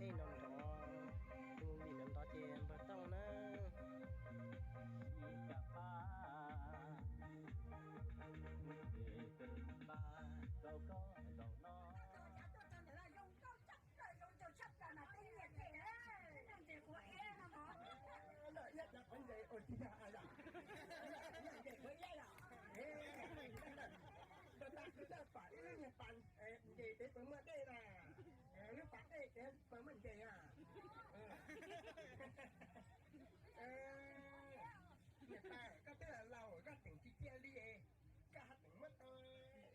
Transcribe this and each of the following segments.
Ej, no nrov, tus movie no nrov ces npawg Tooj na. Ntes pem muaj dej na, lub pas dej ces peb muaj ntes na. Niam tais, koj twb laus koj tseem tsis ciaj li, koj haj tseem muab tau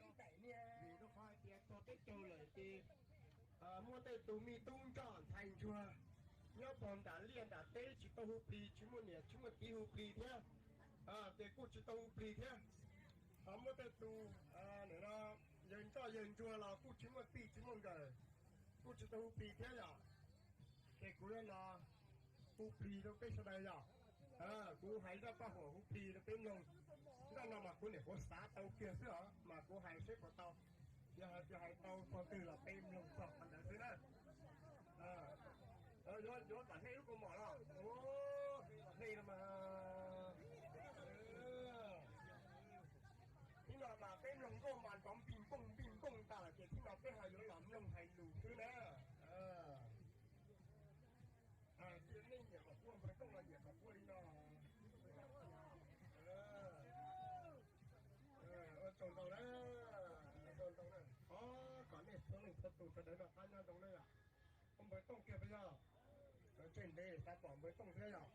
ib daim niag. Vim rau qhov hais tias txog teb chaws lawm ces muaj tej tus me tub nroj ntxhais ntsuag nyob puag nram liaj nram teb tsis tau hu plig, tsis muaj niam tsis muaj txiv hu plig thiab, ces kuj tsis tau hu plig thiab. Ho muaj tej tus yawg nroj yawg ntsuag los kuj tsis muaj txij tsis muaj nkawm, kuj tsis tau hu plig thiab yom. Ces kuv no hu plig rau peb sawv daws yom. Kuv hais zaj paj huam hu plig rau peb mloog. Zaj no mas kuv niam kuv xav tau kiag xwb os, mas kuv hais seb puas tau. Yog hais tias hais tau txog twg los peb mloog txog qhov ntawd xwb na. Yuav kom hle lub kaus mom los, hle no mas. Thib no mas peb mloog nkauj mas nrov npij npooj npij npooj tas lawm ces thib no peb ho yuav los mloog hais lus xwb na. Cia nej nyiam kom kuv npawg Tooj los nyiam kom kuv li no. Ua tsaug ntau na, ua tsaug ntau na. Thov kom nej txhua leej txhua tus sawv daws noj qab nyob zoo na yom. Kuv npawg Tooj kiag puas yog? Tseg ntev xav pom npawg Tooj thiab yom.